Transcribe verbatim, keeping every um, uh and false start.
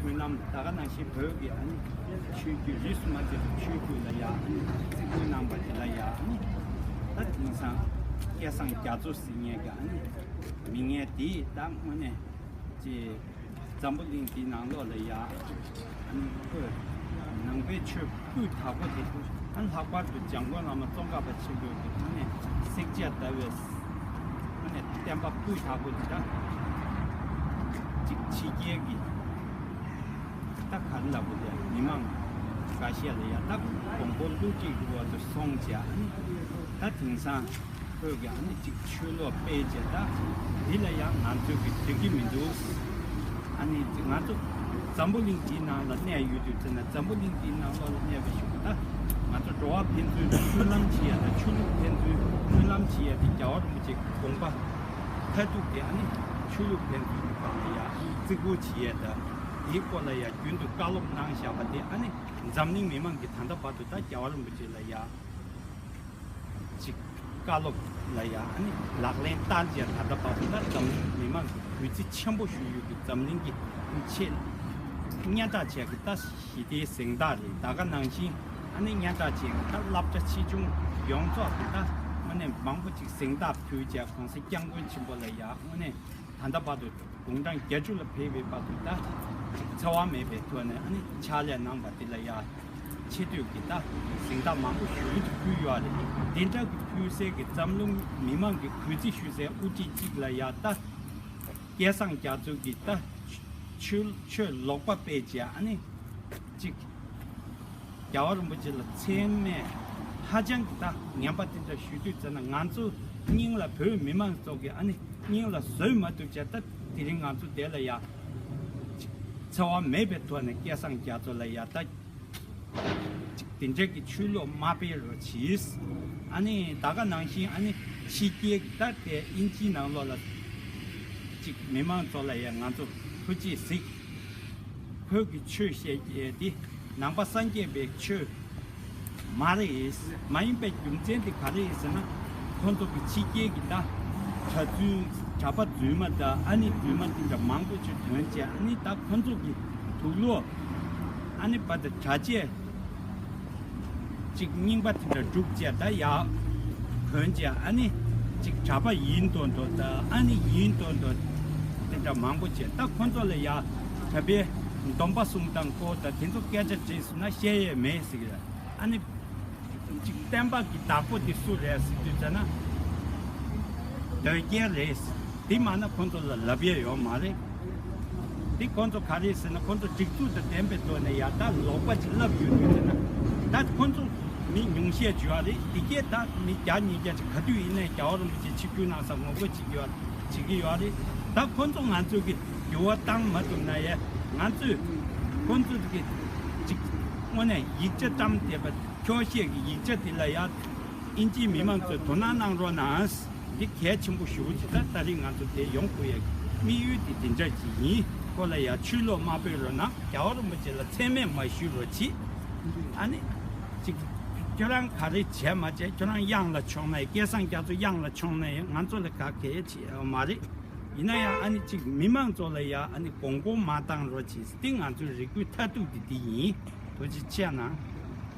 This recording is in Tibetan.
སྨོན་ལམ་ད་ག་ནང་བཞིན་བོད་ཀྱི་ཨ་ནི་ཆོས་བརྒྱུད་རིས་སུ་མ་ཆད་པའི་ཆོས་བརྒྱུད་ལ་ཡ་ཨ་ནི་བརྩི་བཀུར་གནང་པ་དེ་ལ་ཡ་ཨ་ནི་ད་དེང་སང་སྐལ་བཟང་རྒྱ་མཚོ་ཟེར་མཁན་གྱི་ཨ་ནི་མི་ངན་དེས་ད་དངོས་གནས་ཅི་འཛམ་བུ་གླིང་འདིའི་ནང་ལོགས་ལ་ཡ་ཨ་ནི་ཁོས་ནང་པའི་ཆོས་སྤུས་དག་པོ་དེ་ཨ་ནི་ལྷག་པར་དུ་འཇམ་མགོན་བླ་མ་ཙོང་ཁ་པ་ཆེན་པོའི་གི་ཨ་ནི་བསྲེག་བཅད་ལྟ་བུའི་ཨ་ནི་བསྟན་པ་སྤུས་དག་པོ་དེ་ད་ཅིག་ཕྱི་རྒྱལ་གྱི་ད་ག་རེ་ལབ་དགོས་རེད། མི་མང་འགའ་ཤས་ལ་ཡ་ད་དགོངས་པ་ཀླུ་གཅིག་གི་འོག་ཏུ་སོང་བྱས་ཨ་ནི་ད་དེང་སང་ཁོས་ཀྱི་ཨ་ནི་ཅིག་ཆོས་ལུགས་སྤེལ་བྱས་ད་འདི་ལ་ཡང་ང་ཚོས་ཀྱི་འགྲིག་གི་མི་འདུག་ཨ་ནི་ང་ཚོ་འཛམ་བུ་གླིང་འདིའི་ནང་ལ་གནས་ཡོད་དུས་ཙམ་ན་འཛམ་བུ་གླིང་འདིའི་ནང་ལོགས་ལ་གནས་པའི་གཞུག་ད་ང་ཚོ་འགྲོ་བ་ཕན་ཚུན་སྨོན་ལམ་བྱེད་ཡ་དང་ཆོས་ལུགས་ཕན་ཚུན་སྨོན་ལམ་བྱེད་ཡ་དེ་རྒྱལ་བ་རིན་པོ་ཆེ་གི་དགོངས་པ་མཐར་ཐུག་དེ་ཨ་ནི་ཆོས་ལུགས་ཕན་ཚུན་གྱི་བར་ལ་ཡ་བརྩི་བཀུར་བྱེད་ཡ་དང་དེའི་སྐོར་ལ་ཡ་རྒྱུན་དུ་བཀའ་སློབ་གནང་བཞག་པ་དེ་ཨ་ནི་འཛམ་གླིང་མི་མང་གིས་ད་ལྟ་བར་དུ་ད་རྒྱལ་བ་རིན་པོ་ཆེ་ལ་ཡ་ཅིག་བཀའ་སློབ་ལ་ཡ་ཨ་ནི་ལག་ལེན་བསྟར་བྱས་ད་ལྟ་བར་དུ་ད་འཛམ་གླིང་མི་མང་གི་གུས་བརྩི་ཆེན་པོ་ཞུ་ཡུལ་གྱི་འཛམ་གླིང་གི་ཆེས་སྙན་གྲགས་ཆེ་གི་ད་ཞི་བདེའི་གཟེངས་རྟགས་རེད། ད་ག་ནང་བཞིན་ཨ་ནི་སྙན་གྲགས་ཆེ་གི་ད་སློབ་གྲྭ་ཆེ་ཆུང་ཡོངས་རྫོགས་ཀྱི་ད་དངོས་གནས་མང་པོ་ཅིག་གཟེངས་རྟགས་ཕུལ་བྱས་གོང་ས་སྐྱབས་མགོན་ཆེན་པོ་ལ་ཡ་དངོས་གནས་ད་ལྟ་བར་དུ་དགུང་གྲངས་བརྒྱད་ཅུ་ལ་ཕེབས་པའི་བར་དུ་ད་འཚེ་བ་མེད་པའི་ཐོག་ནས་ཨ་ནི་ཕྱག་ལས་གནང་པ་དེ་ལ་ཡ་ཆེ་བསྟོད་ཀྱི་ད་གཟེངས་རྟགས་མང་པོ་ཞེ་པོ་ཅིག་ཕུལ་ཡོད་རེད། དེ་འདྲ་གི་ཕུལ་སའི་གི་འཛམ་གླིང་མི་མང་གི་གུས་བརྩི་ཞུ་སའི་དབུ་ཁྲིད་ཅིག་ལ་ཡ་ད་སྐལ་བཟང་རྒྱ་མཚོ་གི་ད་ཆོས་ཆོས་ལོག་པ་སྤེལ་བྱས་ཨ་ནི་ཅིག་རྒྱལ་བ་རིན་པོ་ཆེ་ལ་མཚན་སྨད་ཧ་ཅང་གི་ད་ངན་པ་དེ་འདྲ་ཞུ་དུས་ཙམ་ན་ང་ཚོ་སྙིང་ལ་བོད་མི་མང་ཚོ་གི་ཨ་ནི་སྙིང་ལ་བཟོད་མ་ཐུབ་བྱས་ད་དེ་རིང་ང་ཚོ་དེ་ལ་ཡ་འཚེ་བ་མེད་པའི་ཐོག་ནས་སྐལ་བཟང་རྒྱ་མཚོ་ལ་ཡ་ད་ཅིག་དེ་འདྲ་གི་ཆོས་ལུགས་མ་སྤེལ་རོགས་གྱིས། ཨ་ནི་ད་ག་ནང་བཞིན་ཨ་ནི་ཕྱི་རྒྱལ་གི་ད་དེ་དབྱིན་ཇིའི་ནང་ལོགས་ལ་ཅིག་མི་མང་ཚོ་ལ་ཡ་ང་ཚོ་ཐུགས་རྗེས་གཟིགས། བོད་ཀྱི་ཆོས་བཤད་ཀྱི་དེ་ནང་པ་སངས་རྒྱས་པའི་ཆོས་མ་རེད། མ་ཡིན་པའི་རྒྱུ་མཚན་དེ་ག་རེ་ཡིན་ཟེར་ན། ཁོང་ཚོ་གི་ཕྱི་རྒྱལ་གྱི་ད་གྲྭ་བཙུན་གྲྭ་པ་རྫུན་མ་དང་ཨ་ནི་རྫུན་མ་དེ་འདྲ་མང་པོ་ཅིག་ཐོན་བྱས་ཨ་ནི་ད་ཁོང་ཚོ་གི་དུག་ལོག་ཨ་ནི་པ་ད་གྲྭ་ཆས་ཅིག་རྙིང་པ་དེ་འདྲ་སྒྲུག་བྱས་ད་ཡག་གོན་བྱས་ཨ་ནི་ཅིག་གྲྭ་པ་ཡིན་མདོག་མདོག་དང་ཨ་ནི་ཡིན་མདོག་མདོག་དེ་འདྲ་མང་པོ་བྱས། ད་ཁོང་ཚོ་ལ་ཡ་གྲྭ་པའི་སྡོམ་པ་སྲུང་སྟངས་སྐོར་དང་དེ་ཚོ་སྐད་ཆ་དྲིས་སོང་ན་བཤད་ཡས་མེད་ཟེར་གི་རེད། ཨ་ནི་ཅིག་བསྟན་པ་གི་བདག་པོ་དེ་སུ་རེད་ཟེར་དུས་ཙ་ན་དོལ་རྒྱལ་རེད། དེ་མ་ན་ཁོང་ཚོ་ལ་ལབ་ཡས་ཡོད་མ་རེད། དེ་ཁོང་ཚོ་ག་རེ་ཟེར་ན་ཁོང་ཚོ་སྒྲིག་འཛུགས་དང་ལྡན་པའི་ཐོག་ནས་ཡ་ད་ལོག་པ་ཅིག་ལབ་ཡོད་དུས་ཙ་ན་ད་ཁོང་ཚོ་མི་ཉུང་ཤས་ཅིག་ཡོད་རེད། དེ་གས་ད་མི་བརྒྱ་ཉིས་བརྒྱ་ཅིག་ག་དུས་ཡིན་ནའི་རྒྱལ་བ་རིན་པོ་ཆེ་ཆིབས་བསྒྱུར་གནང་ས་ངོ་རྒོལ་བྱེད་ཀྱི་ཡོད་བྱེད་ཀྱི་ཡོད་རེད། ད་ཁོང་ཚོ་ང་ཚོ་གི་འགྱུར་བ་བཏང་མ་ཐུབ་ན་ཡ་ང་ཚོས་ཁོང་ཚོ་གི་ཅིག་དངོས་གནས་ཡིག་ཆ་བཀྲམ་བསྡད་པ། འཁྱོག་བཤད་ཀྱི་ཡིག་ཆ་དེ་ལ་ཡ་དབྱིན་ཇིའི་མི་མང་ཚོས་དོ་སྣང་གནང་རོགས་གནང་། འདི་གལ་ཆེན་པོ་ཞེ་པོ་ཅིག་ད་ད་རིང་ང་ཚོ་དེ་ཡོང་དགོས་ཡ་དམིགས་ཡུལ་དེ་དེ་འདྲ་ཅིག་ཡིན། ཁོ་ལ་ཡ་ཆོས་ལུགས་མ་སྤེལ་རོགས་གནང་། རྒྱལ་བ་རིན་པོ་ཆེ་ལ་མཚན་སྨད་མ་ཞུ་རོགས་གྱིས། ཨ་ནི་ཅིག་ཁྱོད་རང་ག་རེ་བྱས་མ་བྱས་ཁྱོད་རང་གཡང་ལ་མཆོང་ན་ཡ་སྐལ་བཟང་རྒྱ་མཚོ་གཡང་ལ་མཆོང་ན་ཡ་ང་ཚོ་ལ་ག་གལ་ཆེ་ཡོད་མ་རེད། ཡིན་ན་ཡང་ཨ་ནི་ཅིག་མི་མང་ཚོ་ལ་ཡ་ཨ་ནི་མགོ་སྐོར་མ་བཏང་རོགས་གྱིས། འདི་ང་ཚོའི་རེ་སྐུལ་མཐར་ཐུག་དེ་འདི་ཡིན། ཐུགས་རྗེ་ཆེ་གནང་།